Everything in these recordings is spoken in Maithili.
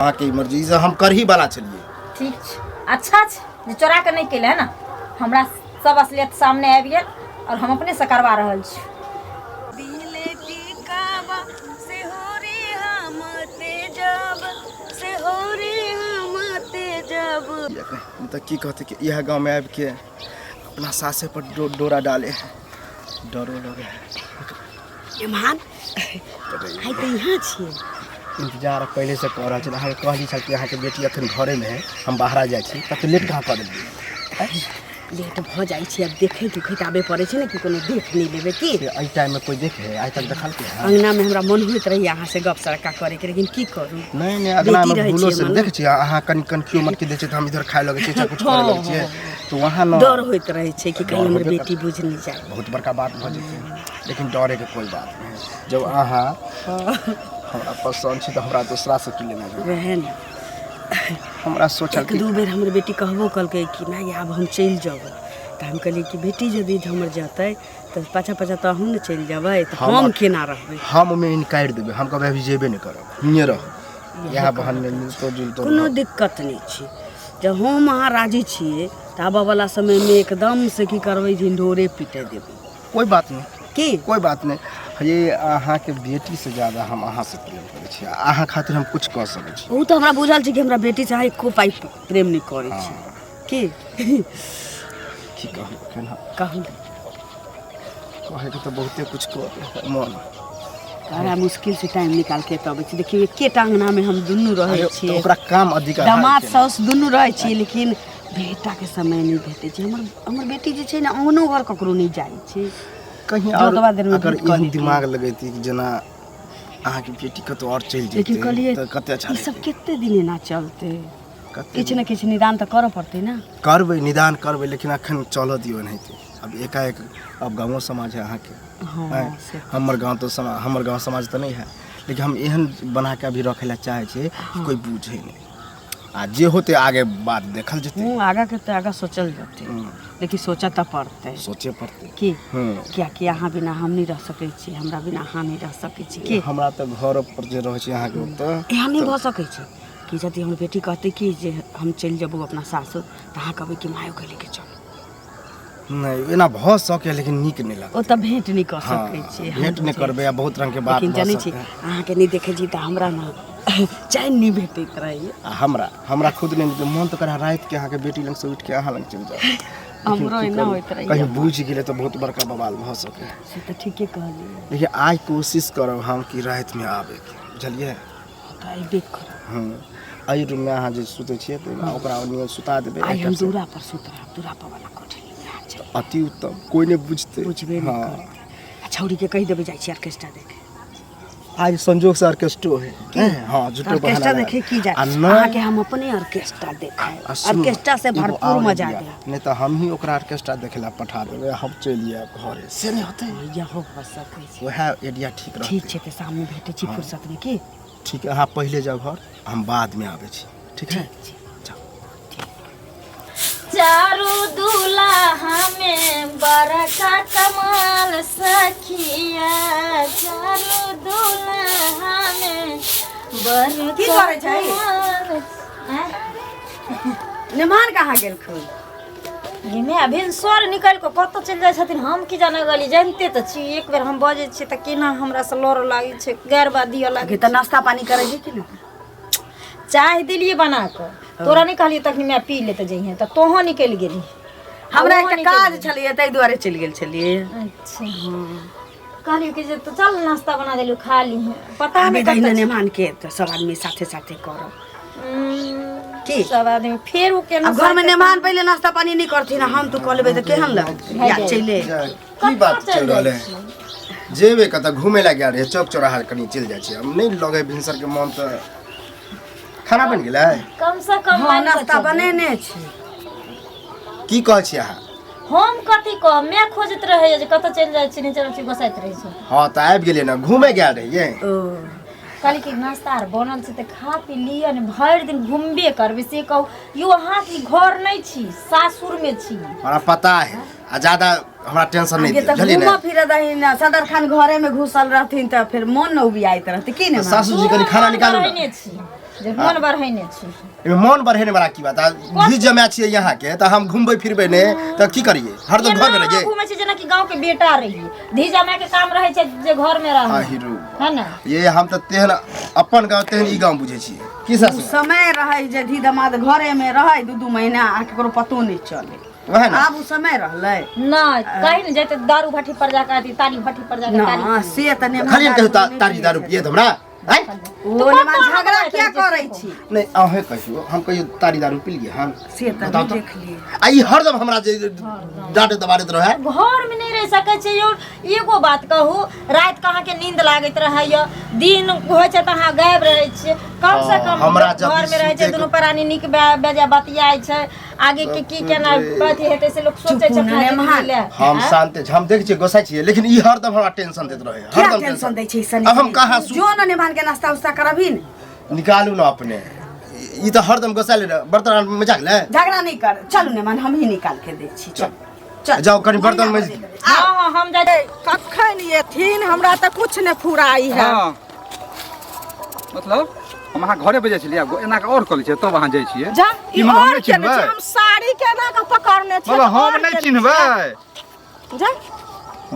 अहाँके मर्जी से हम करही वाला छलियै। ठीक छै, अच्छा छै जे चोरा के नहि केले है ना, हमरा सब असलियत सामने आबि गेल और हम अपने से करवा रहल छी। दिले टिकावा से होरी हम तेजब, से होरी हम तेजब। तऽ की कहते कि इएह गाँवमे आबिके अपना सासे पर डोरा डाले है, डरो लगे है। मेहमान आइ तऽ यहाँ छियै। इंतजार पहिले से कऽ रहल छी। अहाँके कहली छल कि अहाँके बेटी अखन घरेमे है, हम बाहरा जाइ छी, तब लेट कहाँ कऽ देलियै? लेट भऽ जाइ छै, आब देखैत दुखैत आबे पड़ै छै ने कि कोनो देख नहि लेबै की। से एहि टाइममे कोइ देखे है? आइ तक देखलकै है? अङ्गनामे हमरा मन होइत रहैए अहाँसँ गप सड़का करैके, लेकिन की करू। नहि नहि, अङ्गनामे बेटी रहै भूलो छियै से हमर। देखै छियै अहाँ कनि कनि केओ मटकी दै छै तऽ हम इधर खाय लगै छियै, चाहे कुछ करऽ लगै छियै तऽ वहाँ न डर होइत रहै छै कि कहीं डर हमर होबे बेटी बुझि नहि जाय। बहुत बड़का बात भऽ जेतै, लेकिन डरेके कोइ बात नहि। जब अहाँ हमरा पसन्द छी तऽ हमरा दोसरासँ की लेना देना? वएह ने। हमरा सोचल एक कि दू बेर हमर बेटी कहबो केलकै कि माय आब हम चलि जेबै, तऽ हम कहलियै कि बेटी यदि हमर जेतै तऽ पाछाँ पाछाँ तऽ अहूँ ने चलि जेबै, तऽ हम केना रहबै? हम ओहिमे इनकारि देबै, हम कहबै अभी जेबे नहि करब, हियाँ रहब, इएह बहाने मिलतो जुलतो। कोनो दिक्कत नहि छै, जब हम अहाँ राजी छियै तऽ आबऽवला समयमे एकदमसँ की करबै, ढिंढोरे पीटै देबै। कोइ बात नहि। की कोइ बात नहि। ये अहाँके बेटीसँ ज्यादा हम अहाँसँ प्रेम करै छी, आ अहाँ खातिर हम कुछ कऽ सकै छी। ओ तऽ हमरा बुझल छै कि हमरा बेटीसँ अहाँ एको पाइ प्रेम नहि करै छी। की की कहू केना कहू? कहैके तऽ बहुते कुछ कह मन। बड़ा मुश्किल से टाइम निकाल के तब छी। देखियौ, एकेटा अंगनामे हम दुनू रहै अरे, तऽ छियै। ओकरा काम अधिकार दामाद साउस दुनू रहै छियै, लेकिन बेटाके समय नहि भेटै छै। हमर हमर बेटी जे छै ने, अङ्गनो घर ककरो नहि जाइ छै। कहीं जँ आओर ओतबा देरमे अगर भेँट कऽ एहन लेतियै। दिमाग लगैती कि जेना अहाँके बेटी कतौ आओर चलि लेकिन जेतै कहलियै तऽ कते अच्छा ई सब रहितै। कते दिन एना चलतै? कते किछु ने किछु निदान तऽ करऽ पड़तै ने। करबै, निदान करबै, लेकिन अखन चलऽ दियौ एनाहिते। आब एकाएक आब गाँवो समाज है अहाँके। हँ। आँय, से हमर गाँव तऽ हमर गाँव समाज तऽ नहि है, लेकिन हम एहन बना के अभी रखै लए चाहै छियै कि कोइ बुझै नहि, आ जे होतै आगे बात देखल जेतै। हूँ, आगा के तऽ आगा सोचल जेतै, लेकिन सोचऽ तऽ पड़तै। सोचे पड़तै। की हूँ। कियाकि अहाँ बिना हम नहि रह सकै छी, हमरा बिना अहाँ नहि रह सकै छी। की हमरा तऽ घर पर जे रहै छै अहाँके ओतऽ एहन नहि भऽ सकै छै कि यदि हमर बेटी कहतै कि जे हम चलि जेबौ अपना सासुर, तऽ अहाँ कहबै कि मायोके लेके चल? नहि, एना भऽ सकैए, लेकिन नीक नहि लगतै। ओतऽ भेँट नहि कऽ हँ, सकै छी हम। भेँट नहि बुझै करबै आ बहुत रंगके बात लेकिन भऽ जनै छी सकैए। अहाँके नहि देखै छी तऽ हमरा ने चैन नहि भेटैत रहैए। आ हमरा हमरा खुद नहि मोन तऽ करै रातिके अहाँके बेटी लगसँ उठिके अहाँ लग चलि जाउ, लेकिन हमरो की एना करू? होइत रहैए। कहीं बुझि गेलै तऽ बहुत बड़का बवाल भऽ सकै। से तऽ ठीके कहलियै। देखिए, आइ कोशिश करब हम कि रातिमे आबैके, बुझलियै? तऽ अयबे करब। हँ, एहि रूममे अहाँ जे सुतै छियै तऽ ओकरा ओन्ने सुता देबै। आइ हम एहिठाम से। दूरा पर सुतब, दूरा पर वाला कोठली में अहाँ चलि। अति उत्तम, कोइ नहि बुझतै। बुझबे नहि हँ करतै। आ छौड़ीके कहि देबै, जाइ छी ऑर्केस्ट्रा देखे। आज संजोग से ऑर्केस्ट्रो है। हैं, हाँ, झूठो ऑर्केस्ट्रा बहाना लगा। देखे की जाए? आ नहि अहाँके हम अपने ऑर्केस्ट्रा देखायब। आ सुनू, ऑर्केस्ट्रा से एगो भरपूर आओर मजा आइडिया। देब। नहि तऽ हम ही ओकरा ऑर्केस्ट्रा देखे ला पठा देबै, हम चलि आयब घरे, से नहि होतै? इहो भऽ सकै छै। वएह एरिया ठीक रहतै। ठीक छै, तऽ शाममे भेटै छी फुर्सतमे की। ठीक है, अहाँ पहिले जाउ घर, हम बादमे आबै छी। ठीक है? ठीक छै। जाउ। चारू दूल्हा में बड़का कमाल सखिया, चारू दूल्हा में बड़का की करै छै? कमाल। आँय? मेहमान कहाँ गेलखुन? गेमे अभी स्वर निकालि कऽ कतऽ चलि जाइ छथिन, हम की जाने गेली। जानिते तऽ छी, एक बेर हम बजै छियै तऽ केना हमरा से लड़ऽ लागै छै, गारि बात दिअ लागै। आगे तऽ नाश्ता पानी करै छै कि नहि? चाय दिलियै बना कऽ, तोरा नहि कहलियै तखनी मैं पी लेते जइहे, तऽ तोहो निकलि गेली। हमरा ओहो एकटा निकलि काज गेली। छलैए, ताहि दुआरे चलि गेल छलियै। अच्छा, कहलियै कि जे तऽ चल नाश्ता बना देलू, खा लीहे, पता आबे नहि दही कतऽ ने मेहमान के, तऽ सब आदमी साथे साथे करब। की? सब आदमी फेर ओ केना आब घरमे मेहमान पहिले नाश्ता पानी नहि करथिन आ हम तू कऽ लेबै तऽ केहन लगतै? या चलि की बात चलि रहल है? जेबै कतऽ? घूमे ला गेल रहियै चौक चौराहा, कनि चलि जाइ छियै। हम नहि लगै भिनसरके मन तऽ खाना बनि गेलै? कम से कम हँ, मानि कऽ नाश्ता चलू। बनेने छी। की कहै छी अहाँ? हम कथी कहब, मैं खोजैत रहैए जे कतऽ चलि जाइ छी, नहि चलै छी, गोसाइत रहै छै। हँ, तऽ आबि गेलियै ने, घूमे गेल रहियै। ओ कहली कि नाश्ता आर बनल छै तऽ खा पी लिअ ने, भरि दिन घुमबे करबै से कहू। यौ, अहाँके ई घर नहि छी, सासुरमे छी। हमरा पता है, आ ज्यादा हमरा टेंशन नहि आगे दिअ, तऽ बुझलियै ने? घूमऽ फिरऽ दही ने, सदर खान घरे में घुसल रहथिन तऽ फेर मोन न उबियाइत रहतै की ने? सासू जी, कनि खाना निकालू ने। रहने छी। जे मन बढ़ेने छी। एहिमे मन बढ़ेने वाला की बात? आ घी जमा छियै यहाँ के तऽ हम घुमबै फिरबै नहि तऽ की करियै? हरदम घर में रहियै? घूमै छै जेनाकि गाँव के बेटा रहियै। धी जमा के काम रहै छै जे घर में रहू। आहिरू है ने? ये हम तऽ तेहन अपन गाँव तेहन ई गाँव बुझै छियै की सासु? समय रहै जे धी दमाद घरे में रहै 2-2 महीना आ केकरो पतो नहि चले। वएह ने। आब ओ समय रहलै नहि, कहीं ने जैते दारू भट्ठी पर जाके अथी तारी भट्ठी पर जाके तारी। ना से तऽ नहि। खाली कहियो तारी दारू पिए हमरा आँय? ओ नेमान झगड़ा किया करै छी? नहि, अहें कहियो हम कहियो तारी दारू पिलियै हम? से तऽ बताउ नहि तऽ। देखलियै। आ ई हरदम हमरा जे डाँटैत दबाड़ैत रहै। घर में नहीं रह सकै छै यौ। एगो बात कहू, राति के अहाँके नींद लागैत रहैया, दिन होइ छै तऽ अहाँ गायब रहै छियै। कम से कम हमरा जब घर में रहै छै सुतैके- दुनू प्राणी नीक बेजाय बतियाइ छै, आगे के की केना अथी हेतै से लोक सोचै छै चुप अपना ने जिंदगी महान। लए। हम शांत छी, हम देख छियै गोसाइ छियै, लेकिन ई हरदम हमरा टेंशन दैत रहै। किया हरदम टेंशन दै छै सनी? अब हम कहाँ जो न नेमान के नाश्ता उस्ता करबही ने। निकालू न अपने, ई तऽ हरदम गोसाइले रह। बर्तन आर मजाक ले। झगड़ा नहीं कर, चलू नेमान, हम ही निकाल के दै छी, चल चल। जाओ कनी बर्तन मज। हँ हँ, हम जाइ। कखन एथिन? हमरा तऽ कुछ नहि फुराई है। हाँ। मतलब हम अहाँ घरे पे जाइ छलियै, आब एना कऽ आओर कऽ लै छियै तब अहाँ जाइ छियै। जा। ई ई मतलब हम और नहि केने चिन्हबै? छै, हम साड़ी केना कऽ पकड़ने छै। मतलब हम और नहि केने चिन्हबै? छै। जा।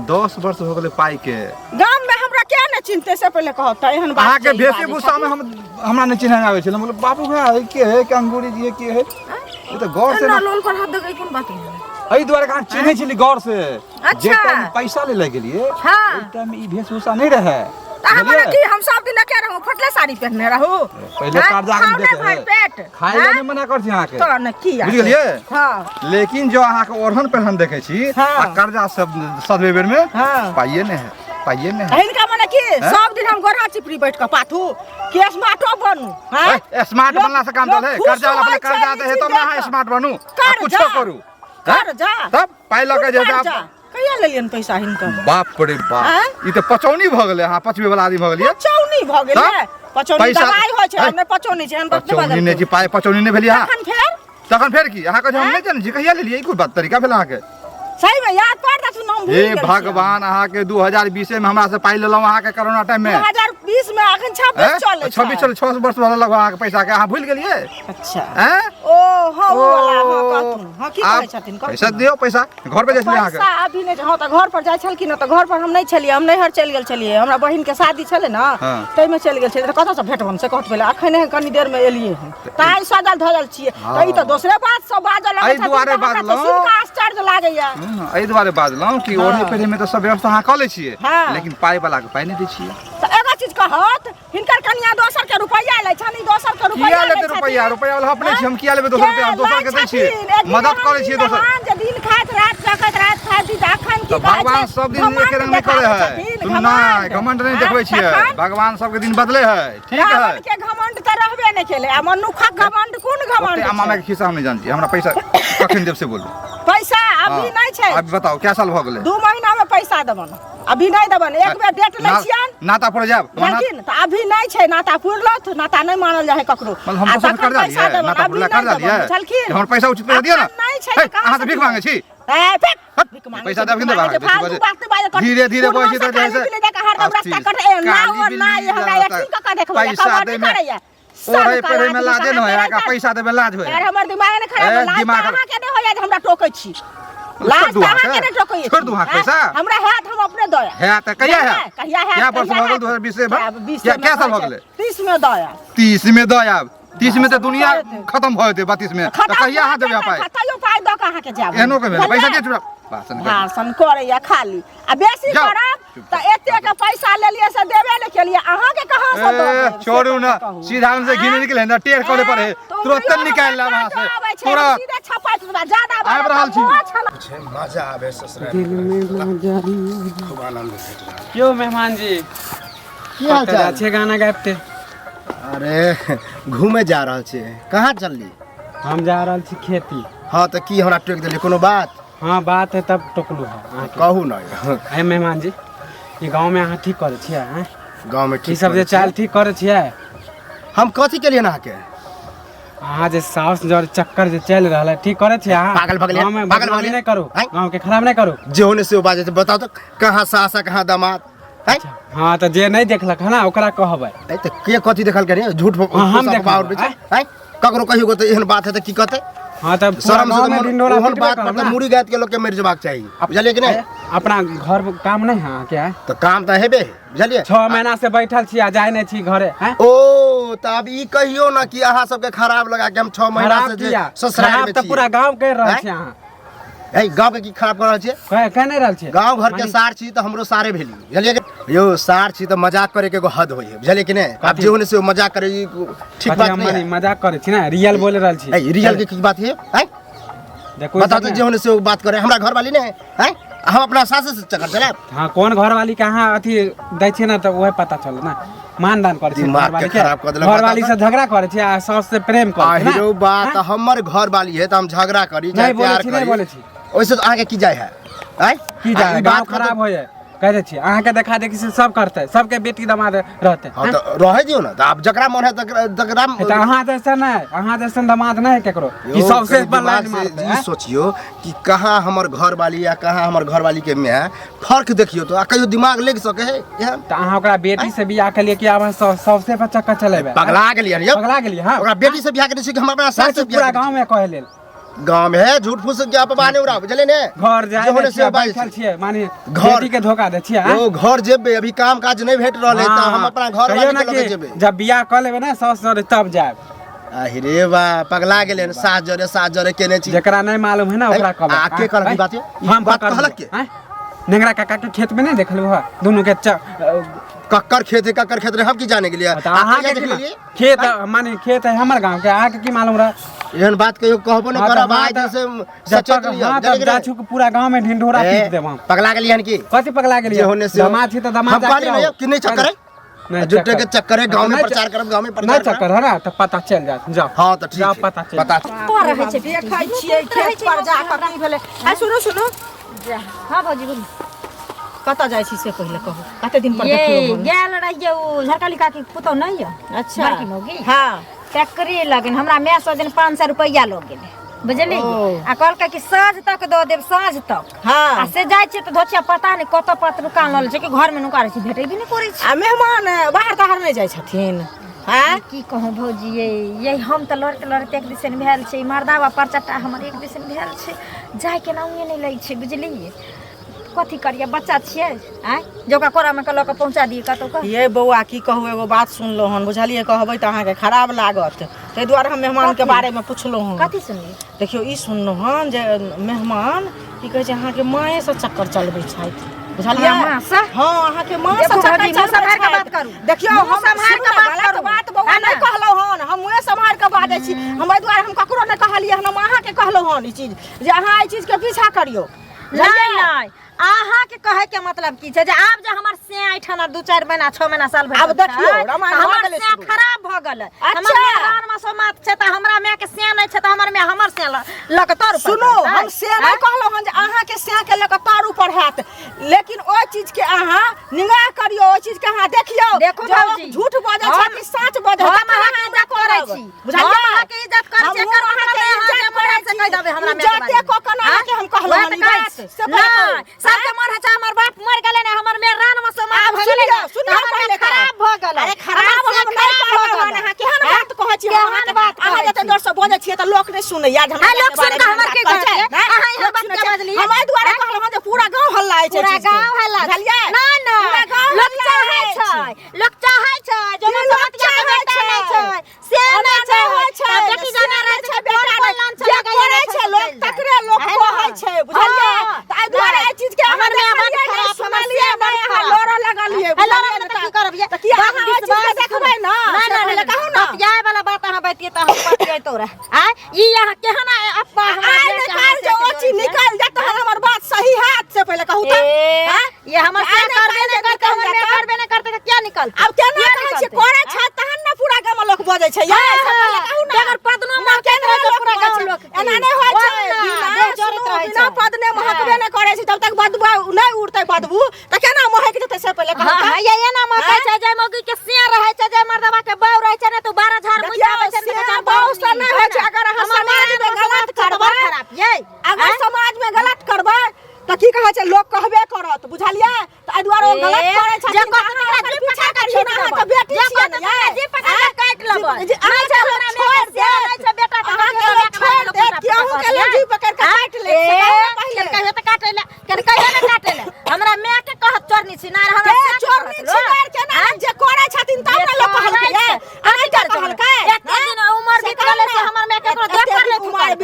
10 वर्ष हो गेलै पाइ के। गाम में हमरा के नहि चिन्हते से पहिले कहब तऽ एहन बात अहाँके छै, ई भेषे बाजै भूषा में हम हमरा नहि चिन्है आबै छलै। हम बोले बाबू भाई के है के अंगूरी जी के है, ई तऽ गौर से एना ना। लोल पर हाथ दे कोन बात भेलै? एहि दुआरे अहाँ चिन्है छली गौर से। जे अच्छा। टाइम पैसा ले लए गेलियै हाँ। ओहि टाइम ई वेशभूषा नहि रहै। तऽ हमरा बुझलियै? की हम सब दिन के रहू फटले साड़ी पहनने रहू? पहिले हाँ? कर्जा खाउ के ने भरि पेट। खाय लए हाँ? नहि मना कर छी अहाँके। तऽ ने की बुझि गेलियै? हाँ। लेकिन जो अहाँके ओढ़न पेढ़न देखै छी हाँ। आ कर्जा सब सदबे बेर में हाँ। पाइए नहि है, पाइए नहि है। हिनका मने की हैं? सब दिन हम गोरा चिपरी बैठ कऽ पाथू के स्मार्टो बनू? हाँ? ए, स्मार्ट लोक- बनला से काम लोक चले? खुश कर्जा वाला होइ पहिले कर्जा छै दे है ई तब ना अहाँ चीज देख कऽ। स्मार्ट बनू आ कर्जा। कुछो करू। हैं? कर्जा। तब पाइ लऽ के जे कर्जा। कहिया लेलियन पैसा हिनकर? बाप रे बाप। आँय? ई तऽ पचौनी भऽ गेलै, अहाँ पचबै वाला आदमी भऽ गेलियै। पचौनी भऽ गेलै? तब? पचौनी पैसा- दवाई होइ छै। हैं? हम नहि पचौनी छै, एहन बात नहि पचौनी बाजल नहि छी, पाइ पचौनी नहि भेलियै अहाँ। तखन फेर? तखन फेर की अहाँ कहै छी हम नहि जानै छी कहिया लेलियै? ई कोन बात तरीका भेल अहाँके? सही में याद पार दथुन, हम भूलि हे गेल छियै। भगवान, अहाँके 2020 में हमरा से पाइ लेलहुँ अहाँके कोरोना टाइम में। 2020 में, अखन 26 चलै छै। 26 चलै, 6 वर्ष वाला लगभग अहाँके पैसा के अहाँ भूलि गेलियै। अच्छा। हैं? ओ हाँ, ओ वाला, हाँ, कहथुन। हाँ, की आब कहै छथिन? कहथुन। पैसा दियौ, पैसा घर पे जाइ छलियै अहाँके। पैसा अभी नहि। हाँ, तऽ घर पर जाइ छलखिन तऽ घर पर हम नहि छलियै, हम नैहर चलि गेल छलियै। हमरा बहिन के शादी छलै ने, हाँ। ताहिमे चलि गेल छलियै। तऽ कतऽसँ भेटबनि से कहत पहिले। अखन कनी देर मे एलियै हन ताहि सजल धजल छियै तऽ ई तऽ दोसरे बात सब बाजऽ लगै एहि छथिन, दुआरे तऽ हमरा तऽ बाजलहुँ। सुनि कऽ आश्चर्य लागैया। एहि दुआरे बाजलहुँ कि ओढ़े पहिरे में तऽ सब व्यवस्था अहाँ कऽ लै छियै, हाँ। लेकिन पाइ वाला के पाइ नहि दै छियै। तऽ एगो चीज कहत, हिनकर कनिया दोसर के रुपैआ लै छनि, ई दोसर के रुपैआ किया लै लेतै छथिन। रुपैआ? रुपैआ वाला अपने छी, हम किया लेबै दोसर के रुपैआ? हम दोसर के लै दै छियै, छथिन? एक दिन मदद एहन करै छियै दोसर। भगवान जे दिन खाइत रात रखैत रात खाइत दिन, अखन की तऽ कहै भगवान छै? सब दिन घमंड एके रंग नहि करै देखाबै है। छथिन, सुनू नहि, घमंड नहि देखबै छियै। तखन? भगवान सबके दिन बदले है, ठीक है। रावण के घमंड तऽ रहबे नहि केलै आ मनुखक घमंड कोन घमंड ओते अम्मा छै? मायके खिस्सा हम नहि जानै छी। हमरा पैसा कखन देब से बोलू। पैसा अभी हाँ। नहि छै। अभी बताउ, क्या साल भऽ गेलै? 2 महीना में पैसा देबन, अभी नहीं देबन। एक बेर डेट लै छियन। नाता पर जायब हमरा। लेकिन तऽ अभी नहीं छै, नाता पुरलत, नाता नहीं मानल जाइ है ककरो। मतलब हम आ दोसर से तखन कर्जा पैसा लियै? देबन, नाता अभी पुरला नहीं कर्जा देबन, लियै? बुझलखिन? हमर पैसा उचित पैसा दिअ ने। अखन नहि छै हे, तऽ कहाँ अहाँ से से भीख दिअ? मांगै छी? ए, फेक। हट, भीख मांगै पैसा छी, देब कि भीख नहि मांगै छी, देब? फालतू बात नहि बाजऽ कर। धीरे धीरे पूर्णमा बजै छी से तऽ जे काली है से बिल्ली जकाँ हरदम रास्ता अस्थिर। कटै, ए, ना काली ओ ना, बिल्ली ई हमरा जकाँ एक्टिंग कऽ कऽ देखबैया, पैसा कबड्डी दैमे करैया। सब ओढ़ै पहिरै में कला लाजे आदमी न होय, अहाँके अहाँके पैसा देबै लाज होय। यार, हमर दिमाग नहि खराब ए, है, लाज दिमाग तऽ अहाँके नहि होइया जे हमरा टोकै छी। लाज दू तऽ अहाँके? अहाँके नहि टोकै छोड़ि दू अहाँके पैसा? हमरा हैत, हम अपने दऽ आयब। हैत तऽ कहिया हैत? कहिया हैत? कए वर्ष कहिया भऽ गेल? हैत? 2020 में? आब 20 क्या में क्या साल भऽ छै? गेलै? 30 में दऽ आयब। 30 में दऽ आयब। 30 में तऽ दुनिया जेतै। खत्म भऽ जेतै 32 में। तऽ खतम कहिया अहाँ भऽ देबै जेतै, पाइ? तैयो पाइ दऽ कऽ अहाँके जायब। एहनो के भेलै? पैसा बुझलियै? दे चुरा भाषण कर। भाषण करैया खाली आ बेसी जाउ। करब तऽ एते के पैसा लेलियै से देबे नहि केलियै, अहाँके कहाँ से दऽ ए, देब? से छोड़ू ना, कहू। सीधा हमसे घिने निकले ना, टेढ़ करे पर है। तुरंत निकाल लाब अहाँ से। तुरंत। सीधे छपाइत देबै, जादा आबि रहल छी। छै मजा आबे ससुराल में, खूब आनंद भेट रहल। यो मेहमान जी। की हाल कतऽ चाल? जाइ छियै गाना गाबिते? अरे घूमे जा रहल छियै। कहाँ चलली? हम जा रहल छी खेती। हाँ तऽ की हमरा टोकि देली, कोनो बात? हाँ, बात है तब टोकलू है अहाँके। कहू ने। अरे मेहमान जी, ई गाँवमे अहाँ ठीक करै छियै आँय? गाँव में ई ठीक सब जे करै छियै। चाल ठीक करै छियै? हम कथी केलियै अहाँके? अहाँ जे साउस जर चक्कर जे चलि रहल है, ठीक करै छियै अहाँ? पागल भऽ गेलियै, गाँवमे पागल भऽ बदनामी गेलियै। नहि करू, आँय? गाँवके खराब नहि करू। जे होने से ओ बाजै छै। बताउ तऽ, कहाँ सास आ कहाँ दामाद। हैं? हाँ तऽ जे नहि देखलक है ना ओकरा कहबै। ए तऽ के कथी देखल के रे झूठ हाँ, हम फूस अफवाह देखलहुँ, उड़बै छै हैं? ककरो कहियो तऽ एहन बात है तऽ की कहतै? हाँ तऽ पूरा शरम से गाँवमे तऽ ढिंढोरा ओहन पिटबे बात करब पर तऽ ना। मुड़ी गायत के लोग के मरि जेबाक चाही, बुझलियै कि नहि? अपना घर में काम नहीं है अहाँके? आँय? तऽ काम तऽ हेबे है, बुझलियै। 6 महीना से बैठल छी आ जाय नहीं छी घरे, हैं? ओ तऽ आब ई कहियो ना कि अहाँ सबके खराब लगा के हम 6 महीना खराब से जे किया? ससुराल खराब में तऽ छी। पूरा गाँव कहि रहल आँय? छी अहाँ। है गाँव के की खराब कर रहल छियै? कह कह नहीं रहल छियै। गाँव घर के माने- सार छी तऽ हमरो सारे भेली, बुझलियै कि? यौ सार छी तऽ मजाक करे के एगो हद होइ है, बुझलियै कि नहि? आब जे होने से मजाक करे ई ठीक कथी बात हम नहीं माने है। मजाक करे छी ना, रियल बोल रहल छी। है रियल के की बात है? हैं? देखो बताओ तऽ जे होने से बात करे, हमरा घर वाली नहीं है, हैं? हम अपना सास से चक्कर चलायब? हाँ कोन घर वाली के अहाँ अथी दै छियै ना तऽ उहे पता चल ना। मानदान करै छियै दिमाग के घरवाली के। खराब कऽ देलक, घरवाली बताउ से झगड़ा करै छियै आ सास से प्रेम करै छियै ना? आहिरो बात हमर घर वाली है तऽ हम झगड़ा करी चाहे नहीं बोलै प्यार छी, नहीं करी, बोलै छी। ओहिसे तऽ अहाँके की जाय है? आँय? की आ जाय ई गाँव बात खराब हो जाए कह दै छियै अहाँके देखा देखी से सब करतै, सबके बेटी दमाद रहतै। हाँ तऽ रहै दियौ ने, तऽ आब जकरा मन है तकरा तकरा। तऽ अहाँ जैसन नहि, अहाँ जैसन दमाद नहि है केकरो कि यौ, सबसे कनि पर दिमाग लाइन से मारतै। ई आँय? सोचियौ कि कहाँ हमर घर वाली आ कहाँ हमर घर वाली के माय, फर्क देखियौ तऽ आ कहियो दिमाग लागि सकै है एहन? तऽ अहाँ ओकरा बेटी से बियाह केलियै कि आब अहाँ सबसे पर चक्कर चलेबै? पगला गेलियै यौ। पगला गेलियै, हाँ। ओकरा बेटी से बियाह केने छी कि हम अपना सास से बियाह पूरा केने गाँव में कहै लेल छी? गाँव में है झूठ फूस के अफवाह नहि उड़ाउ, बुझलियै ने? घर जाय जे होने से बाजै बैठल छी। छियै माने घर- बेटी के धोखा दै छियै, आँय? यौ घर जेबै, अभी काम काज नहि भेट रहल है तऽ हम अपना घर कहियौ वाली ना के लगे कि जेबै। जब बियाह कऽ लेबै ना सास ससुर तब जायब। अरे बा पगला गेलै सास जरे सास जरे केने छी। जकरा नहीं मालूम है ना ओकरा कहबै। आ के कहलक ई बात? ई हम बात पकड़ कहलक के? आँय? नेंगरा काका के खेत में नहीं देखलू है दोनों के कक्कर खेत है, कक्कर खेत रहे हम की जाने के लिए? तऽ अहाँ के देख की लेलियै? खेत माने खेत है हमर गांव के, अहाँ के की मालूम रहा? एहन बात कहियो कहबो नहि हाँ तऽ करब हाँ आइ तऽ से जब सचेत तक लिअ, हाँ बुझलियै तब कि जा नहि? छू के पूरा गांव में ढिंढोरा ए, पीट देब हम। पगला गेलियै हन की? कथी पगला गेलियै? जे होने से दमाद छी तऽ दमाद हम जाके कहली नहीं रहू। कि नहीं चक्कर है, नहीं झूठे के चक्कर है, गांव में नहीं प्रचार करब, गांव में नहीं प्रचार चक्कर है ना तऽ पता चल जायत। जाओ हाँ तऽ ठीक जाओ है, पता चल पता कतऽ रहै छै? देखै छियै खेत पर जा कऽ की भेलै। आ सुनू सुनू। हाँ भौजी बोलू। कतऽ जाइ छी से पहिले कहू, कते दिन पर ये देखलहुँ हन? गेल रहियै ओ झरकाली काकी के पुतहु नहि यऽ? अच्छा। बड़की मौगी। हाँ। तकरे लगन हमरा माय सौ दिन 500 रुपैआ लऽ गेलै, बुझलियै? ओ। आ कहलकै कि साँझ तक दऽ देब, साँझ तक। हाँ। आ से जाइ छियै तऽ धोचिया पता नहि कतऽ पत नुका लऽ लै छै कि घरमे नुका रहै छै, भेटेबे नहि करै छै। आ मेहमान बाहर ताहर नहि जाइ छथिन? आँय? की कहूँ भौजी ये, ये हम तऽ लड़ते लड़ते एक दिसन भेल छै, ई मर्दाबा परचट्टा हमर एक दिसन भेल छै, जायके नामे नहि लै छै, बुझलियै? कथी करियै, बच्चा छियै, आँय, जे ओकरा कोरामे के लऽ कऽ पहुँचा दियै कतहु कऽ। ये बौआ की कहू, एगो बात सुनलहुँ हन, बुझलियै? कहबै तऽ अहाँके खराब लागत, ताहि दुआरे हम मेहमानके कथी? बारेमे पुछलहुँ हन। कथी सुनलियै? देखियौ ई सुनलहुँ हन जे मेहमान की कहै छै अहाँके माँएसँ चक्कर चलबै छथि, बुझलियै? हमरा माँसँ? हाँ अहाँके माँसँ देखू चक्कर भौजी, मुँह चलबै सम्हारि कऽ छथि। बात करू। देखियौ मुँह हम सम्हारि सुनू कऽ ने, बात गलत करू। बात बौआ है ने? नहि कहलहुँ हन, हम मुँहे सम्हारि कऽ बाजै छी। हम एहि दुआरे हम ककरो नहि कहलियै हन, हम अहाँके कहलहुँ हन ई चीज जे अहाँ एहि चीजके पीछा करियौ। नहीं नहीं, अहाँके कहै के मतलब की छै जे आब जे हमर से एहिठाम 2-4 महीना 6 महीना साल भरि आब देखियौ, छै, रामायण तऽ भऽ हमर गेलै से शुरू। खराब भऽ गेलै। अच्छा। हमर मेहरान मे सब मात छै तऽ हमरा माय के से नहि छै तऽ हमर माय हमर से लऽ कऽ तर ऊपर सुनू, करतै। हम से नहि कहलहुँ हन जे अहाँके से के लऽ कऽ तर ऊपर हैत, लेकिन ओहि चीज के अहाँ निगाह करियौ, ओहि चीज के अहाँ देखियौ। देखू जे ओ भौजी, झूठ बजै छै कि सच बजै छै, हम तखन अहाँके अहाँ इज्जत करै करब। छी। बुझलियै? हम अहाँके इज्जत करै छी, हमहूँ एकर मतलब अहाँके नहि अहाँ इज्जत जे मन करै है से छी। कहि देबै हमरा मायके इज्जते बारेमे। कऽ कऽ ने अहाँके हम कहलहुँ वएह हन तऽ ई कहै बात, छी। से पहिले नहि, कहू। सबके मन होइ छै हमर बाप मरि गेलै ने, हमर माय रान मे समा आब भऽ गेलै सुनियौ, ने, सुनियौ तऽ हमर माय पहिले तऽ। खराब भऽ गेलै। अरे खराब हमर हम से नहि खराब भऽ कहलहुँ हन, गेलै। अहाँ केहन बात कहै छी? केहन अहाँके बात अहाँ कहै जते छी? जोर से बजै छियै तऽ लोक नहि सुनैया जे हमरा आ लोक मायके सुनि कऽ बारेमे हमर की बात कहै कहतै? छै, अहाँ एहन लोक बात सुनै किया छै। बजलियै? हम एहि दुआरे कहलहुँ हन जे पूरा गाँव हल्ला होइ छै पूरा चीजके। गाँव हल्ला छै। बुझलियै? नहि, नहि, पूरा गाँव लोक हल्ला चाहै होइ छै, लोक चाहै छै जे की हमर लोक समतिया के चाहै बेटा नहि छै? छै, से एना नहि छै। नहि होइ छै, तऽ बेटी से जाना नहि रहै छै, छै, बेटा कोन नहि। कोन लान जे चला गया करै नहि छै छै, लोक चलि जाए। तकरे लोक है ना? कहै छै, बुझलियै? हाँ। तऽ एहि दुआरे एहि चीजके अहाँ हमर माय बड देखलियै नहि, खराब, हमर सुनलियै से बड नहि, अहाँ खराब। लड़ऽ लगलियै, है, लड़ऽ बुझलियै लगलियै ने? तऽ की करब ये? तऽ की अहाँ बात ओहि चीजके विश्वास देखबै ने? नहि, से नहि, पहिले नहि, कहू ने। बतियाए वाला बात अहाँ बतिये तऽ हम बतियैतो रह। आँय, ई अहाँ केहन अफवाह हमरा आइ मायके निकालि अहाँ जे ओ से चीज जोड़ै छै? निकालि जायत तहन हमर बात सही हैत, से पहिले कहू तऽ। ए, आँय? ये हमर आइ से नहि करबे काल्हि नहि करतै, हमर निकलि माय जायत। करबे नहि करतै तऽ किया निकलतै? आब केना किया कहै छियै निकलतै? करै छै तहन ने पूरा गाम लोक बजै छै यै, से पहिले कहू ने। बगैर पदनो ना महकैत केना रहै छै लोक पूरा बजै गाँव छै? लोक के। एना नहि होइ छै। ओना, बिना देह जरैत सुनू, रहै बिना छै। पदने महकबे नहि करै छै, जब तक बदबू नहि उड़तै बदबू तऽ केना महक जेतै, से पहिले कहू हाँ, तऽ। हाँ, ये एना महकै आँय? छै, जाहि मौगी के सिया रहै छै, जाहि मर्दबा के बाउ रहै छै ने, तऽ 12 झाड़ मुइझ देखियौ, आबै छै ने, सिया तऽ बाउ से नहि होइ छै। अगर अहाँ हमर समाजमे माय गलत बाप करबै, खराब यै। अगर आँय? समाजमे गलत करबै तऽ की कहै छै लोक कहबे करत, बुझलियै? तऽ एहि दुआरे ओ गलत ए, करै छथिन। जे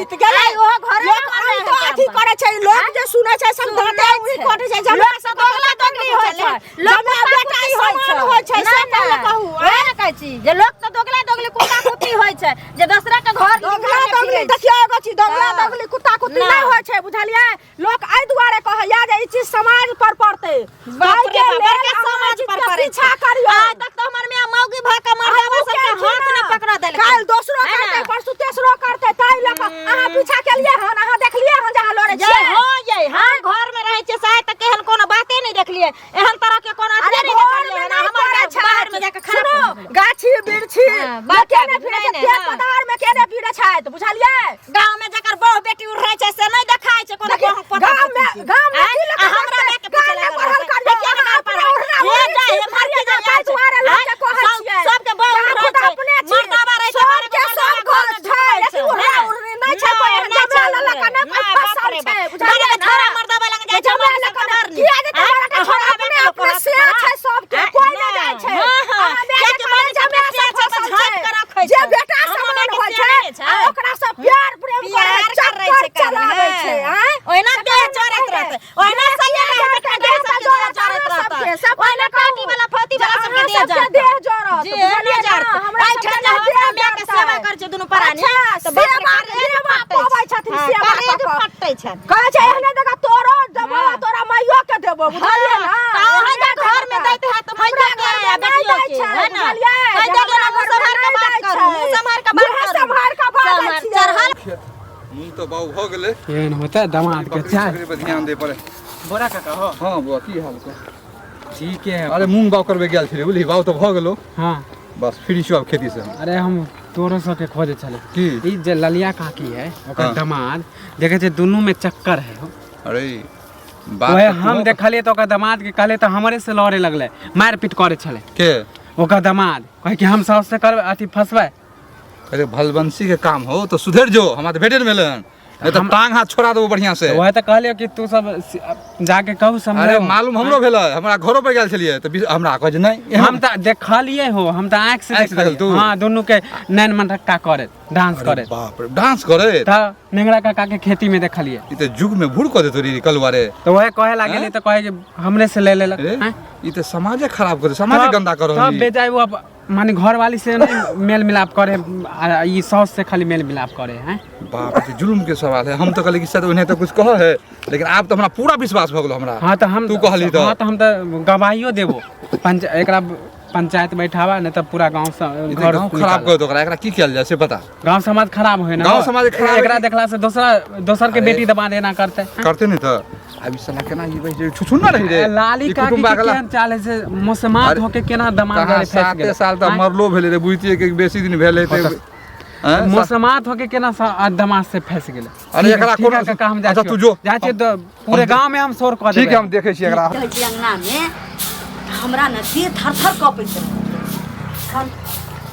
बीत गेलै। आइ ओहो घरे लोक मे आइ तो अथी करे छै, लोक जे सुनै छै सब दाँते उंगली कटै छै। लोक सब दोगला दोगली होइ छै, लोक जमा कुत्ता बेटा कुत्ती होइ समान छै। होइ छै, से नहि, पहिले नहि। कहू। वएह ने कहै छी जे लोक तऽ दोगला दोगली कुत्ता कुत्ती होइ छै जे दोसरा के घर दोगला निकालने दोगली फिरै छै। देखियौ एगो चीज, दोगला हँ। दोगली कुत्ता कुत्ती नहि। नहि होइ छै, बुझलियै? लोक एहि दुआरे कहैया जे ई चीज समाज पर पड़तै। बाप रे ताहिके बाप, लेल बड़का अहाँ समाज चीज पर के पड़ै छै। पीछा करियौ। आइ तक तऽ हमर माय मौगी भऽ कऽ मर्दावा सबके हाथ नहि पकड़ा देलकै। काल्हि दोसरो है करतै, ने? परसू तेसरो करतै, ताहि लऽ कऽ अहाँ पीछा केलियै हन? अहाँ देखलियै हन जे अहाँ लड़ै ये छियै? हाँ ये हम घर में रहै छियै से आइ तक एहन कोनो बाते नहि देखलियै, एहन तरह के कोनो अरे अथिये नहि घर देखलियै में हन। नहि हमर करै माय छै। बाहर में जाके खराब सुनू, भऽ गेलै। गाछी बिरछी हाँ, बात केने नहि, फिरै छै, नहि, खेत हाँ। पथार में केने फिरै छथि, बुझलियै? गाँव में जकर बहु बेटी उड़ै छै से नहि देखाइ छै कोनो देखियौ, बहु पोता गाँव में पोती के। गाँव में आँय? की लोक आ हमरा देखतै? माय के पीछे गाँव में लागल पढ़ल रहतै। करियौ, देखियौ ने अहाँ गाँव अपना पढ़ल। ओढ़ना हे ओढ़ने जाय, छी, हे मरती बुझलियै? जाय, ताहि दुआरे आँय? लोकके कहै छियै। सबके बहु जे अहाँ उड़ै खुद छै। अपने छी। मर्दाबा रहै छै, बारह सबके गो सब मर्दाबा घर घर में छै, ढुकबै लेकिन छै। ओढ़ना नहि, ओढ़नी नहि छै, कोइ एहन नहि जमरा छै, लऽ लऽ कऽ नहि कोइ नहि, फसल बाप रे छै, बाप। बुझलियै बारह गो ने? छोड़ा मर्दाबा लग जाइ छै, जमरा मर्द लऽ सबके कऽ मारनी। किया जेतै आँय? बारह टा आ छोड़ा? हमरा अपने बेटा अपने कहत, शेर छै सबके, आँय? कोइ नहि जाइ छै। हाँ, हाँ। अहाँ माय कियाकि के मर्द जमरा सबके से शेर छै तऽ फसल झाँपि छै। कऽ रखै जे छै। बेटा हमरा समान मायके होइ शेर छै, नहि छै। आ ओकरा से प्यार प्रेम करै प्यार करै चक्कर छै कान, चलाबै छै। हाँ। आँय? ओहिना देह जरैत रहतै, ओहिना सैया रहतै, देह सबके देह जरैत रहतै, सब ओहिना टाटी वाला फौती वाला सबके देह सबके जरतै। देह जरत, जी, नहि बुझलियै ने? जरतै। हमरा एहिठाम सबके जे देह हमरा मायके जरतै। सेवा करै छै दुनू प्राणी, अच्छा, तऽ बाप रे, सेवा करेज सेवा फटै पबै छै। छथिन, हाँ, सेवा करेज कऽ कऽ। फटै छनि। कहै छै एहने जगह तोरो देबो, हाँ। तोरा माइयो के देबो, बुझलियै हाँ, ने? तऽ अहाँ एहने जे घर में जगह। दैत हैत तऽ हमरा माइयो के घरमे आ नहि बेटियो दै के, छै, है ने? बुझलियै? कहि जे देलियै हमरा ने, मुँह घरमे सम्हार कऽ नहि बात दै करू, छै। मुँह सम्हार कऽ बात मुँहे करू। सम्हार कऽ बाजै सम्हार- छियै। चढ़ल मूँग तऽ बाउ भऽ गेलै। एहन होतै दमाद के बकरी चाय छकरी पर ध्यान दे पड़े। बोरा काका हो। हाँ बौआ, की हाल को? ठीक है। अरे मूँग बाउ करबे गेल छलियै, बुझली? बाउ तऽ भऽ गेलो। हाँ। बस फ्री छौ आब खेती से हम। अरे हम तोरो सबके खोजे छले। की? ई जे ललिया काकी है ओकर हाँ। दमाद देखे छै दुनू में चक्कर है हो। अरे बात वएह तऽ हम तोहो- देखलियै तऽ ओकर दमाद के कहलियै तऽ हमरे से लड़े लगलै, मारि पीट करे छलै। के? ओकर दमाद कहै कि हम सबसे करबै अथी फंसबै। अरे भलबंसी के काम हो तो सुधर जो, हमरा तऽ भेटे नहि भेलै हन, नहीं तऽ टांग हाथ छोड़ा देबो बढ़िया से। वएह तऽ कहलियै कि तू सब जाके कहू समझाउ। अरे मालूम हमरो भेलै, हमरा घरो पर गेल छलियै तऽ हमरा कहै जे नहि एहन- हम तऽ देखलियै हो, हम तऽ आँखि से आँखि से देखलियै। देखल तू? हाँ, दुनू के नैन मनटक्का करैत डांस अरे करैत। बाप रे, डांस करैत? तऽ नेंगरा काका के खेती में देखलियै। ई तऽ युग में भूर कऽ देतो रे कलुआ रे। तऽ वएह कहे लागलियै हैं? तऽ कहै कि हमरे से ले लेलक। अरे हैं? ई तऽ समाजे खराब कर, समाजे गंदा कर तब रहल। बेजाय वो अब माने घरवाली से नहीं मेल मिलाप करे आ ई सास से खाली मेल मिलाप करे हैं। बाप रे, जुल्म के सवाल है। हम तो कहली कि शायद ओन्हे तो कुछ कह है, लेकिन आब तो हमरा पूरा विश्वास भऽ गेलो हमरा। हाँ तऽ हम तू कहली तऽ। हाँ तऽ हम तऽ गवाहियो देबो, पंच एकरा पंचायत बैठावा नहीं तऽ पूरा गांव से ई तऽ घर गाँव खराब निकाला। कर दो ओकरा, एकरा की कयल जाय से बता। गांव समाज खराब होय ना। गाँव समाज खराब एकरा देखला से दोसरा दोसर के अरे। बेटी दबा देना करते। करते नहीं तऽ आब ई साला केना ई भाई जे छुछुन ना रही रे। लाली ई काकी कुटुम्बा के गला केहन चाल है से मुसमात अरे, होके केना दमाद कहाँ गले फंस साते गेलै। साल तऽ आँय? मरलो भेलै रे, बुझतियै कि बेसी दिन भेल हेतै। आँय? मुसमात होके केना दमाद से फंस गेलै। अरे एकरा ठीक है कोनो- काका, हम जाइ अच्छा, छियौ। तू जो। जाइ छियौ तऽ पूरे गांव में हम शोर कऽ ठीक है, देबै। हम देखै छियै एकरा। रहै छी अङ्गनामे तऽ हमरा ने देह थर थर कँपैत रहै। हम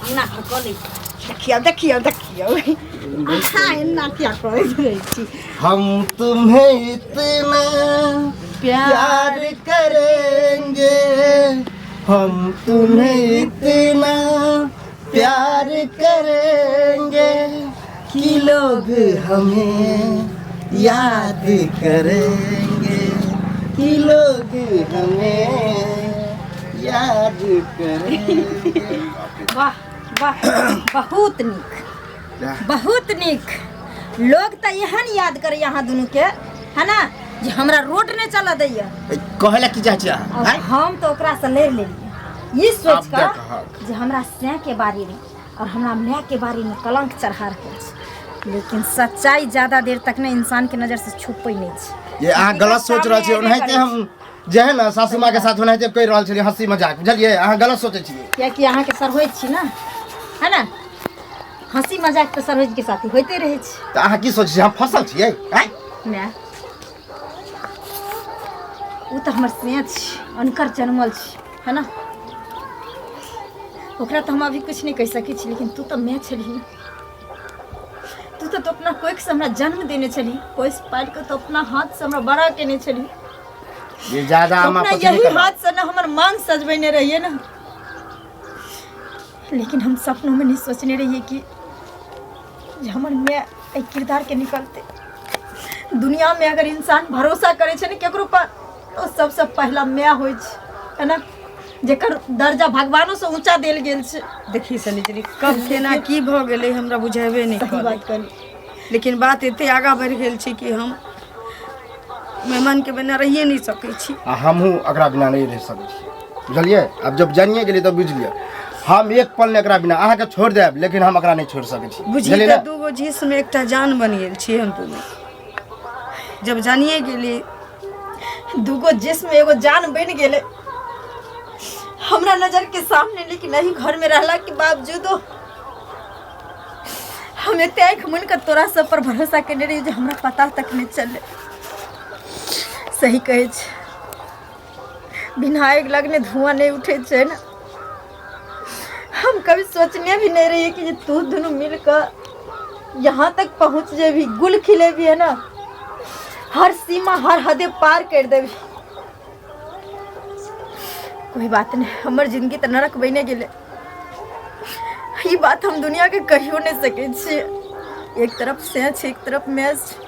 अङ्गना घर कऽ लै छी। देखियौ देखियौ देखियौ, अहाँ एना किया करैत रहै छी? हम तुम्हें इतना प्यार करेंगे, हम तुम्हें इतना प्यार करेंगे कि लोग हमें याद करेंगे, कि लोग हमें याद करेंगे। वाह वाह, बहुत नीक, बहुत नीक। लोग तऽ एहन याद करैया अहाँ दुनू के, है ना, जे हमरा रोड नहि चलऽ दैया। कहै ला की चाहै छी अहाँ? और आँय? हम तऽ ओकरासँ लड़ि लेलियै ई सोचि आब कऽ देखहक। जे हमरा सैं के बारे में और हमरा माय के बारे में कलंक चढ़ा रहल छै, लेकिन सच्चाई ज्यादा देर तक ने इंसान के नजर से छुपै नहि छै। ये अहाँ गलत सोच रहल छियै। ओनाहिते हम जे है ना सासू माँ के साथ ओनाहिते कहि रहल छलियै हंसी मजाक, बुझलियै? अहाँ गलत सोचै छियै। कियाकि अहाँके सरहोज छी ना, है ना? हंसी मजाक तऽ सरहोज के साथ होइते रहै छै। तऽ अहाँ की सोचै छियै, हम फसल छियै? आँय? माय, ओ तऽ हमर सेँ छी, अनकर जनमल छी, है ना? ओकरा तऽ हम अभी कुछ नहि कहि सकै छी, लेकिन तू तऽ माय छलही ने। तू तऽ अपना कोखिसँ हमरा जन्म देने छलही, पोसि पालि कऽ तऽ अपना हाथसँ हमरा बड़ा केने छलही। ये ज्यादा आमा अपना पति नहीं यही करना। हाथ से ना हमर मांग सजबेने रहिए ना, लेकिन हम सपनों में नहीं सोचने रहिए कि जे हमर माय एहि किरदार के निकलते। दुनिया में अगर इंसान भरोसा करे छै ने केकरो पर, तो सबसे पहला माय होइ छै, है ना, जेकर दर्जा भगवानो से ऊंचा देल गेल छै। देखी सनिचरी कब केना की भऽ गेलै हमरा बुझेबे नहि सही करै। बात कहली। लेकिन बात एते आगाँ बढ़ि गेल छै कि हम मेहमान के बिना रहिए नहीं सकै छी। आ हमहूँ एकरा बिना नहीं रह सकै छी, बुझलियै? आब जब जानिए गेलियै तऽ बुझि लिअ, हम एक पल नहि एकरा बिना अहाँके छोड़ि देब, लेकिन हम एकरा नहि छोड़ि सकै छी, बुझी बुझलियै तऽ ने? दूगो जिस्म एकटा जान बनि गेल छी हम दुनू। जब जानिए गेली दूगो जिस्म एगो जान बनि गेलै हमरा नजर के सामने, लेकिन एही घर में रहला के बावजूदो हम एते आँखि मुनि कऽ तोरा सब पर भरोसा केने रही जे हमरा पता तक नहि चललै। सही कहै छै, बिना आगि लगने धुआं नहि उठै छै ने। हम कभी सोचने भी नहीं रहिए कि जे तू दुनू मिल कऽ यहाँ तक पहुँच जेबही, गुल खिलेबी, है ना, हर सीमा हर हदे पार कर देबी। कोई बात नहीं, हमर जिंदगी तऽ नरक बने गेलै, ई बात हम दुनिया के कहियो नहीं सकै छियै। एक तरफ से छै, एक तरफ मैं छै।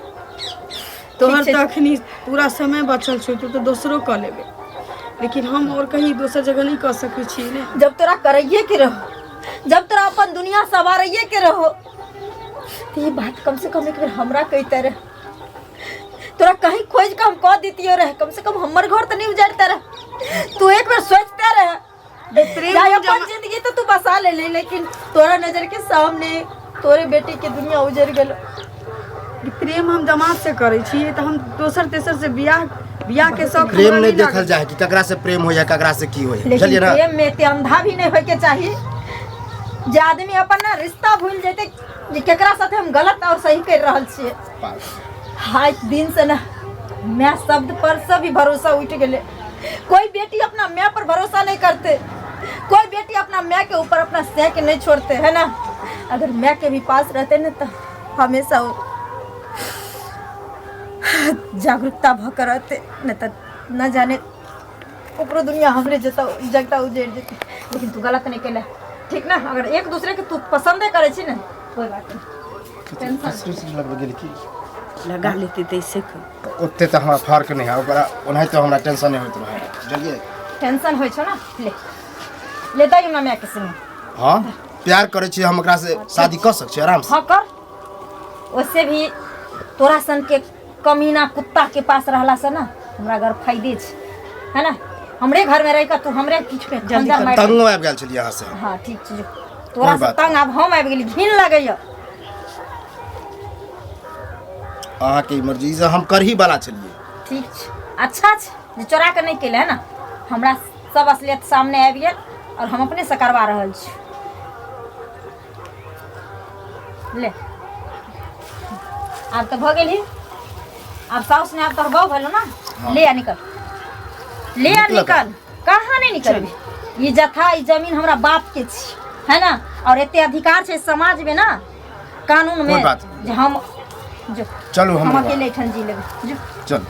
तोहर ठीक छै। तऽ अखनी पूरा समय बचल छौ, तू तऽ दोसरो कऽ लेबे, लेकिन हम और कहीं दोसर जगह नहीं कऽ सकै छी ने। जब तोरा करैये के रहो, जब तोरा अपन दुनिया संवारैये के रहो, तो ये बात कम से कम एक बेर हमरा कहते रहे। तोरा कहीं खोज के हम कह दितियो रहे, कम से कम हमर घर तो नहीं उजाड़ते रहे। तू एक बेर सोचते रहे प्रेम चाहे अपन जमा- जिंदगी तो तू बसा ले ले, लेकिन तोरा नजर के सामने तोरे बेटी के दुनिया उजड़ गेलो। प्रेम हम दमाद से करै छियै तऽ हम दोसर तेसर से बियाह बियाह के शौक प्रेम हमरा नहीं नहि देखल लागल। जाए कि ककरा से प्रेम हो या ककरा से की हो, लेकिन बुझलियै ना? प्रेम में एते अंधा भी नहीं होय के चाहिए जे आदमी अपन ना रिश्ता भूल जेते जे केकरा साथे हम गलत और सही कर रहल छियै। हाय दिन से ना मैं शब्द पर से भी भरोसा उठ गेले। कोई बेटी अपना माँ पर भरोसा नहीं करते, कोई बेटी अपना माँ के ऊपर अपना सह के नहीं छोड़ते, है ना। अगर माँ के भी पास रहते ना तो हमेशा वो जागरूकता भ के रहते, नहीं तो न जाने ओकरो दुनिया हमरे जता जगता उजड़ जेते। लेकिन तू गलत नहीं केले, ठीक ना? अगर एक दूसरे के तू पसंदे करे छी ना, कोई बात नहीं, टेंशन खुशी खुशी लगबै गेल की लगा लेती तऽ ऐसे कर। ओते तऽ हमरा फर्क नहि है ओकरा, ओनाहिते हमरा टेंशन नहि होइत रहै, बुझलियै? टेंशन होइ छौ ना, ले ले दही हमरा माय के संगे। हाँ, प्यार करै छी हम, ओकरा से शादी कऽ सकै छी आराम से। हाँ कर, वैसे भी तोरा सन के कमीना कुत्ता के पास रहला से ना हमरा घर फायदे छै, है ना? हमरे घर में रह के तू हमरे पीछ पे खंजर मारि। तंगो आबि गेल छलियै अहाँ से। हाँ ठीक छै, जो। तोरा से बात तंग आब हम आबि गेली, घिन लगैया। अहाँके मर्जी से हम करही वाला छलियै। ठीक छै, अच्छा छै जे चोरा के नहि केले, है ना? हमरा सब असलियत सामने आबि गेल और हम अपने से करवा रहल छी। ले आब तऽ भऽ गेलही, आब साउस ने, आब तोहर बहू भेलो ना। ले आ निकल, ले आ। निकलत। निकल, कहाँ नहीं निकलबी? ई जथा ई जमीन हमरा बाप के छी, है ना? और एते अधिकार छै समाज में ना, कानून में कोई बात नहीं। जे हम जो चलू हम हम अकेले एठन जी लेबै, जो। चलू।